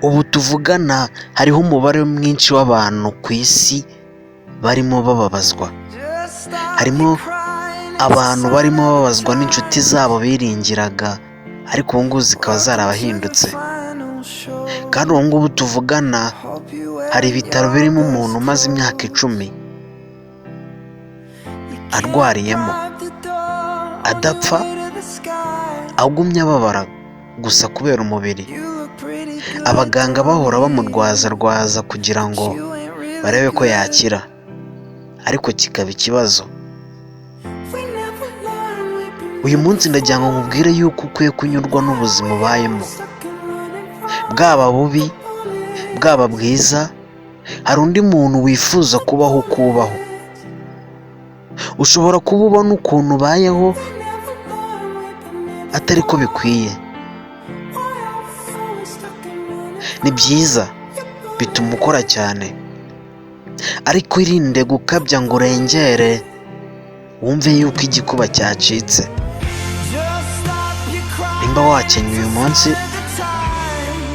Ubu tuvugana hariho umubare mwinshi w'abantu ku isi barimo bababazwa. Harimo abantu barimo bababazwa n'inshuti zabo biringiraga, ariko ubu ngubu zikaba zarabahindutse. Kandi ubu ngubu tuvugana hari ibitaro birimo umuntu umaze imyaka 10 arwariyemo, adapfa, agumye ababara gusa kubera umubiri. Abaganga bahora bamurwazarwaza kugira ngo barebe ko yakira, ariko kikaba ikibazo. Uyu munsi ndagira ngo nkubwire yuko ukwiye kunyurwa n'ubuzima ubayemo, bwaba bubi, bwaba bwiza, hari undi muntu wifuza kubaho uko ubaho. Ushobora kuba ubona ukuntu ubayeho atari ko bikwiye. Ni byiza bituma ukora cyane, ariko irinde gukabya ngo urengere wumve yuko igikuba cyacitse. Nimba wakenye uyu munsi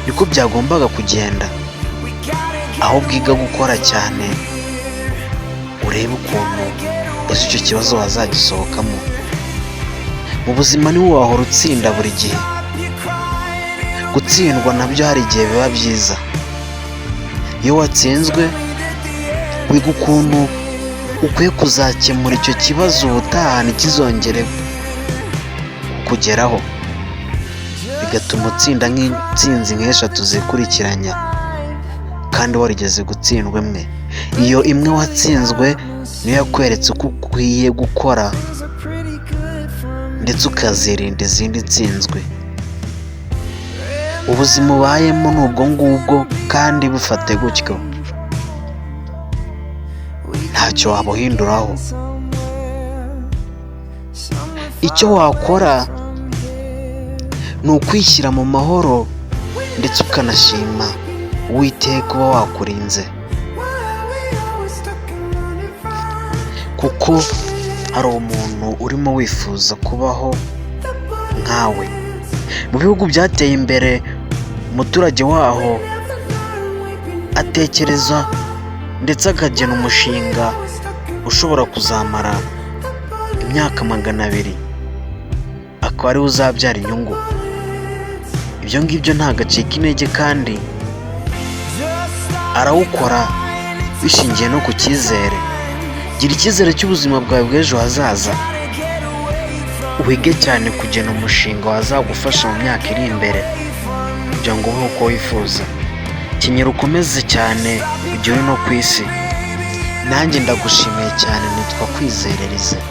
niko byagombaga kugenda, ahubwo iga gukora cyane urebe ukuntu ejo icyo kibazo wazagisohokamo. Mu buzima ntiwahora utsinda buri gihe, gutsindwa nabyo hari igihe biba byiza. Iyo watsinzwe wiga ukuntu ukwiye kuzakemura icyo kibazo ubutaha ntikizongere kukugeraho, bigatuma utsinda nk'intsinzi nk'eshatu zikurikiranya kandi warigeze gutsindwa imwe. Iyo imwe watsinzwe niyo yakweretse uko ukwiye gukora ndetse ukazirinda izindi nsinzwe. Ubuzima ubayemo ni ubwo ngubwo kandi bufate gutyo, ntacyo wabuhinduraho. Icyo wakora ni ukwishyira mu mahoro ndetse ukanashima Uwiteka uba wakurinze, kuko hari umuntu urimo wifuza kubaho nkawe. Mu bihugu byateye imbere umuturage waho atekereza ndetse akagena umushinga ushobora kuzamara imyaka 200, akaba ariwo uzabyara inyungu. Ibyo ngibyo ntabwo acika intege kandi arawukora bishingiye no ku cyizere. Gira icyizere cy'ubuzima bwawe bw'ejo hazaza, wige cyane kugena umushinga wazagufasha mu myaka iri imbere kugira ngo ubeho uko wifuza. Kenyera ukomeze cyane ugere no ku isi. Nanjye ndagushimiye cyane, nitwa Kwizera Elysée.